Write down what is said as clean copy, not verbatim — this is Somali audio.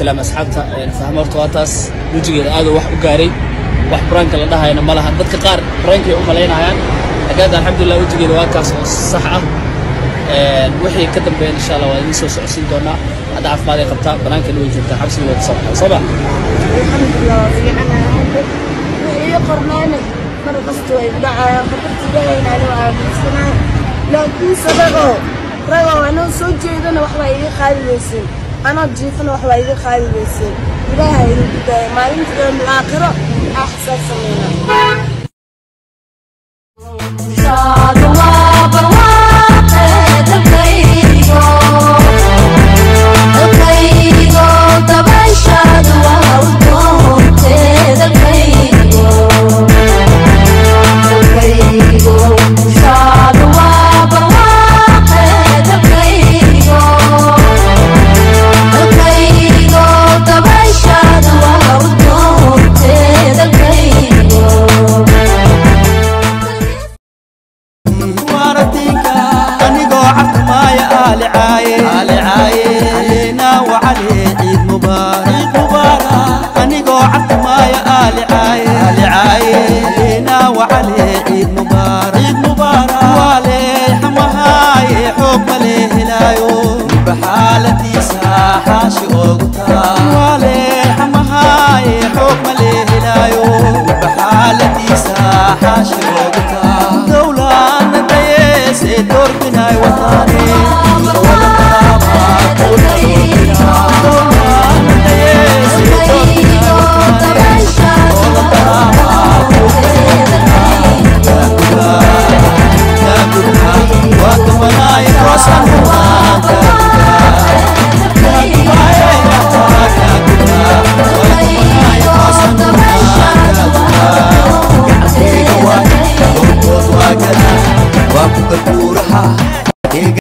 Salaam asxaabta. Fahmo horta waa taas, wejigeeda aad wax u gaaray, wax prank-ka la dhahayana ma lahan. Dadka qaar prank-kay u malaynayaan, laakiin hadda alxamdulilah wejigeeda waa kaas oo sax ah. Wixii ka dambeeya insha Allah waa idin soo socodsiin doonaa. Hadda caafimaad ay qabtaa, banaankana way joogtaa, xabsiga way kasoo baxday, soo ma? Alxamdulilah, waa fiicanahay hadda. Wixii ii qornaana mar kasta way dhacayaan, qadarta Ilaahayna anigu aaminsanahay. Laakiin sadaqo ragow, anoo soo jeedana waxbaa iga qaadi weyseen, anoo jiifana waxbaa iga qaadi weyseen. Ilaaha idinku daaya, maalinta yawmil aakhiro aa xisaab sameynaa. Dalkaygo dabayshaadu waa udgoonte, dalkaygo, dalkaygo ushaadu waa barwaaqe, dalkaygo, dalkaygo dabayshaadu waa udgoonte, dalkaygo. Waaratinka anigoo caftumaaya aalicaaye aalicaaye caleena wacale, ciid mubaarak, ciid mubaarak. Anigoo caftumaaya aalicaaye aalicaaye caleena wacale, ciid mubaarak, ciid mubaarak. Waaleey xamahaaye xoog male helaayo, baxaaladiisa xaashi oogu taa. Waaleey xamahaaye xoog male helaayo, baxaaladiisa xaashi oogu